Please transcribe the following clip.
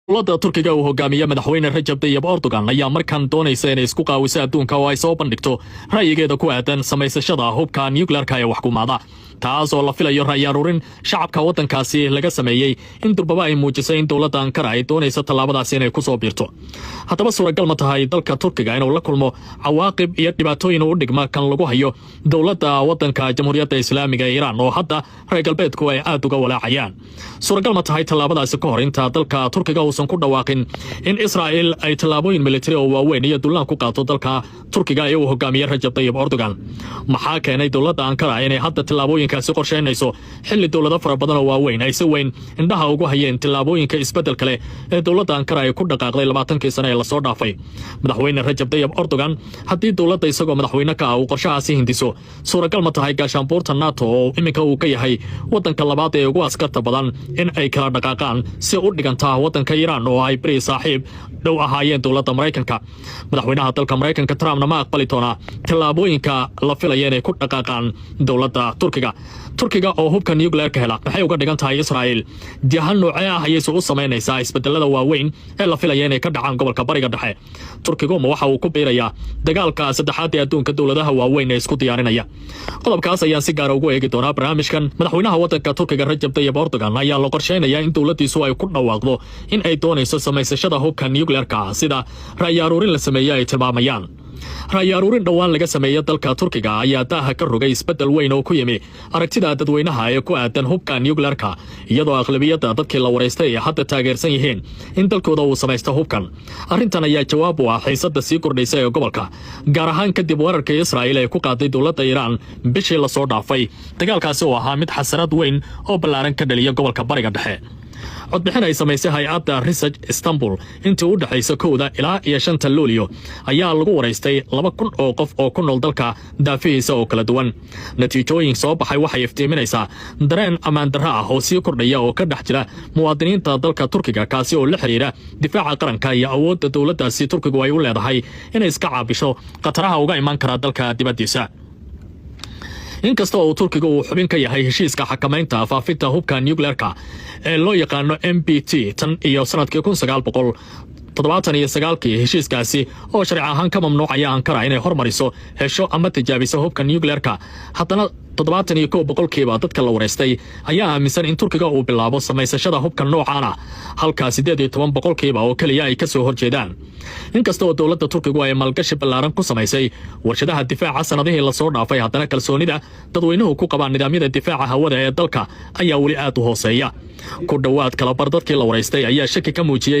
Dowladda Turkiga uu hogaamiye Madaxweyne Rajab Dayib Erdogan ayaa markan doonaysa inay isku qaawiso adduunka oo ay soo bandhigto ra'yigeeda ku aadan samaysashada hubka nuclearka ee wax gumaada, taas oo la filayo ra'yi aruurin shacabka waddankaasi laga sameeyey in durbaba ay muujisay in dowladda Ankara ay doonayso tallaabadaasi inay ku soo biirto. Haddaba, suuragal ma tahay dalka Turkiga inuu la kulmo cawaaqib iyo dhibaatooyin u dhigma kan lagu hayo dowladda waddanka Jamhuuriyadda Islaamiga ee Iiraan, oo hadda reer galbeedku ay aad uga walaacayaan? Suuragal ma tahay tallaabadaasi ka hor inta dalka Turkiga uusan ku dhawaaqin in Israa'il ay tallaabooyin militari oo waaweyn iyo dullaan ku qaato dalka Turkiga ee uu hogaamiye Rajab Tayib Erdogan? Maxaa keenay dowladda Ankara inay hadda tallaabooyinkaasi qorsheynayso, xilli dowlado fara badan oo waaweyn ay si weyn indhaha ugu hayeen tallaabooyinka isbeddelka leh ee dowladda Ankara ay ku dhaqaaqday 20kii sane ee lasoo dhaafay? Madaxweyne Rajab Tayib Erdogan, haddii dowladda isagoo madaxweyne ka ah uu qorshahaasi hindiso, suuragal ma tahay gaashaanbuurta NATO, oo iminka uu ka yahay waddanka labaad ee ugu askarta badan, in ay kala dhaqaaqaan si u dhigantaa waddanka Iiraan, oo ay beri saaxiib dhow ahaayeen dowladda Maraykanka? Madaxweynaha dalka Maraykanka Trumpna ma aqbali doonaa tallaabooyinka la filaya inay ku dhaqaaqaan dowladda Turkiga? Turkiga oo hubka nuclearka hela maxay uga dhigan tahay Israa'iil? Jahan noocee ah ayayse u samaynaysaa isbedelada waaweyn ee la filaya inay ka dhacaan gobolka Bariga Dhexe? Turkigu ma waxa uu ku biirayaa dagaalka saddexaad ee adduunka dowladaha waaweyn ee isku diyaarinaya? Qodobkaas ayaan si gaara ugu eegi doonaa barnaamijkan. Madaxweynaha waddanka Turkiga Rajab Tayib Erdogan ayaa la qorsheynayaa in dowladdiisu ay ku dhawaaqdo in ay doonayso samaysashada hubka nuclearka, sida ra'yi aruurin la sameeyey ay tilmaamayaan. Ra'yi aruurin dhowaan laga sameeya dalka Turkiga ayaa daaha ka rogay isbeddel weyn oo ku yimi aragtida dadweynaha ee ku aadan hubka nuclearka, iyadoo aqlabiyadda dadkii la waraystay ay hadda taageersan yihiin in dalkooda uu samaysto hubkan. Arrintan ayaa jawaab u ah xiisadda sii kordhaysa ee gobolka, gaar ahaan kadib weerarkii Israa'iil ay ku qaaday dowladda Iiraan bishii lasoo dhaafay, dagaalkaasi oo ahaa mid xasarad weyn oo ballaaran ka dhaliya gobolka Bariga Dhexe. Codbixin ay samaysay hay-adda Research Istanbul intii u dhexaysa 1da ilaa iyo 5ta Luulyo ayaa lagu waraystay 2000 oo qof oo ku nool dalka daafihiisa oo kala duwan. Natiijooyin soo baxay waxay iftiiminaysaa dareen ammaan darro ah oo sii kordhaya oo ka dhex jira muwaadiniinta dalka Turkiga, kaasi oo la xidhiira difaaca qaranka iyo awoodda dowladdaasi Turkigu ay u leedahay inay iska caabisho khataraha uga iman kara dalka dibaddiisa. Inkasta oo Turkiga uu xubin ka yahay heshiiska xakamaynta faafinta hubka nuclearka ee loo yaqaano NPT tan iyo sanadkii 1979kii, heshiiskaasi oo sharci ahaan ka mamnuucaya Ankara inay hormariso, hesho ama tijaabiso hubka nuclearka, haddana 71% dadka la waraystay ayaa aaminsan in Turkiga uu bilaabo samaysashada hubka noocaan ah, halka 18% oo keliya ay ka soo horjeedaan. Inkasta oo dowladda Turkigu ay maalgashi ballaaran ku samaysay warshadaha difaaca sannadihii lasoo dhaafay, haddana kalsoonida dadweynuhu ku qabaan nidaamyada difaaca hawada ee dalka ayaa weli aad u hooseeya. Ku dhowaad kalabar dadkii la waraystay ayaa shaki ka muujiyey.